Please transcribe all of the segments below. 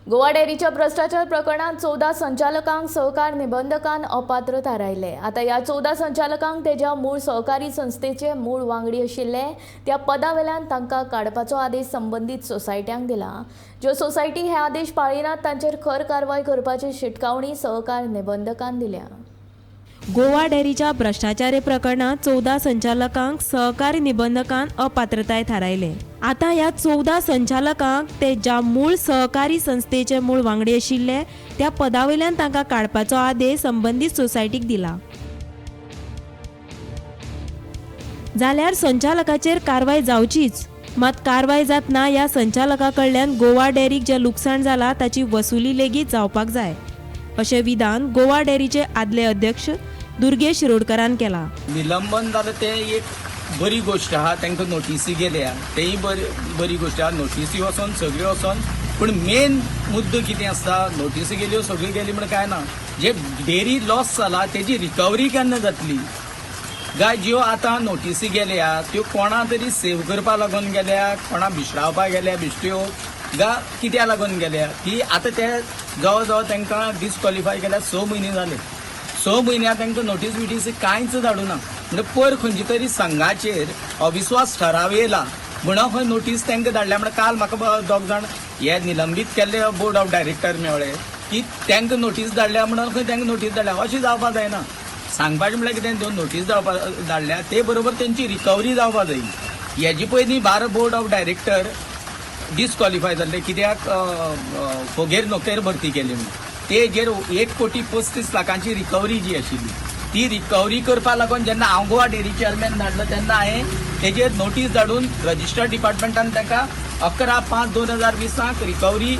गोवा डेअरीच्या भ्रश्टाचार प्रकरणात 14 संचालकांक सहकार निबंधकान अपात्र थारायले. आतां ह्या 14 संचालकांक ते ज्या मूळ सहकारी संस्थेचे मूळ वांगडी आशिल्ले त्या पदा वेल्यान तांकां काडपाचो आदेश संबंदीत सोसायट्यांक दिला. ज्यो सोसायटी हे आदेश पाळिनात तांचेर खर कारवाय करपाची शिटकावणी सहकार निबंधकान दिल्या. गोवा डेअरीच्या भ्रश्टाचार प्रकरणात 14 संचालकांक सहकारी निबंधकान अपात्रताय थारायले. आतां ह्या 14 संचालकांक ते ज्या मूळ सहकारी संस्थेचे मूळ वांगडी आशिल्ले त्या पदावयल्यान तांकां काडपाचो आदेश संबंदीत सोसायटीक दिला. जाल्यार संचालकाचेर कारवाय जावचीच, मात कारवाय जातना ह्या संचालका कडल्यान गोवा डेअरीक जें लुकसाण जाला ताची वसुली लेगीत जावपाक जाय, अशें विधान गोवा डेअरीचे आदले अध्यक्ष दुर्गेश शिरोडकरान केला. निलंबन जालें तें एक बरी गोश्ट आहा. तांकां नोटीसी गेल्या तेंय बरी बरी गोश्ट आहा. नोटीसी वचोन सगळ्यो वचोन, पूण मेन मुद्दो कितें आसता, नोटीसी गेल्यो सगळ्यो गेली म्हण कांय ना, जे डेरी लॉस जाला तेजी रिकवरी केन्ना जातली? गाय ज्यो आतां नोटीसी गेल्या त्यो कोणा तरी सेव करपा लागून गेल्या, कोणा भिशरावपा गेल्या बिश्ट्यो गा कित्या लागून गेल्या ती आतां ते जवळ जवळ तांकां डिस्कॉलिफाय केल्या 6 म्हयने जाले. 6 म्हयन्या तांकां नोटीस बिटीस कांयच धाडूना. म्हणजे पयर खंयचे तरी संघाचेर अविस्वास ठराव येयला म्हणून खंय नोटीस तांकां धाडल्या. म्हणल्यार काल म्हाका दोग जाण हे निलंबीत केल्ले बोर्ड ऑफ डायरेक्टर मेळ्ळे की तांकां नोटीस धाडल्या म्हणून खंय तांकां नोटीस धाडल्या. अशें जावपा जायना. सांगपाचें म्हणल्यार कितें, दोन नोटीस धाडपा धाडल्या ते बरोबर तेंची रिकवरी जावपा जाय. हेजे पयलीं 12 बोर्ड ऑफ डायरेक्टर डिस्कॉलिफाय जाल्ले कित्याक फोगेर नोकर भरती केली म्हणून. तेजेर 1 कोटी 35 लाखांची रिकवरी जी आशिल्ली ती रिकवरी करपा लागून जेन्ना हांव गोवा डेअरी चेअरमॅन धाडलो तेन्ना हांवें तेजेर नोटीस धाडून रजिस्टर डिपार्टमेंटान ताका 11/5/2020 रिकवरी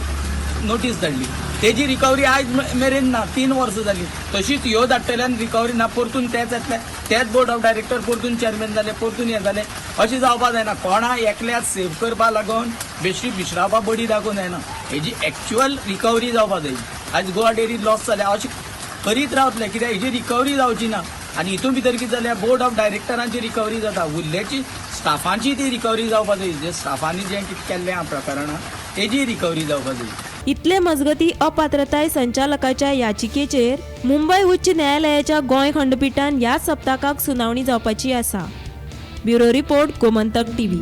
नोटीस धाडली. तेजी रिकवरी आयज मेरेन ना. 3 वर्सां जाली. तशीच ह्यो धाडटल्यान रिकवरी ना. परतून तेच येतले, तेच बोर्ड ऑफ डायरेक्टर परतून चेअरमॅन जाले, परतून हें जालें. अशें जावपा जायना. कोणा एकल्याक सेव करपा लागून बेश्टी भिशरावपा बडी दाखोवंक जायना. हेजी एक्च्युअल रिकवरी जावपा जाय. आयज गोवा डेअरी लॉस जाल्या अशें करीत रावतले कित्याक हेजी रिकवरी जावची ना. आनी हितून भितर कितें जाल्यार बोर्ड ऑफ डायरेक्टरांची रिकवरी जाता, उरल्याची स्टाफांची ती रिकवरी जावपा जाय. जे स्टाफांनी जें कितें केल्लें आहा प्रकरणां तेजी रिकवरी जावपा जाय. इतले मजगती अपात्रताय संचालकाच्या याचिकेचेर मुंबय उच्च न्यायालयाच्या गोंय खंडपिठान ह्या सप्तकाक सुनावणी जावपाची आसा. Bureau report, Gomantak TV.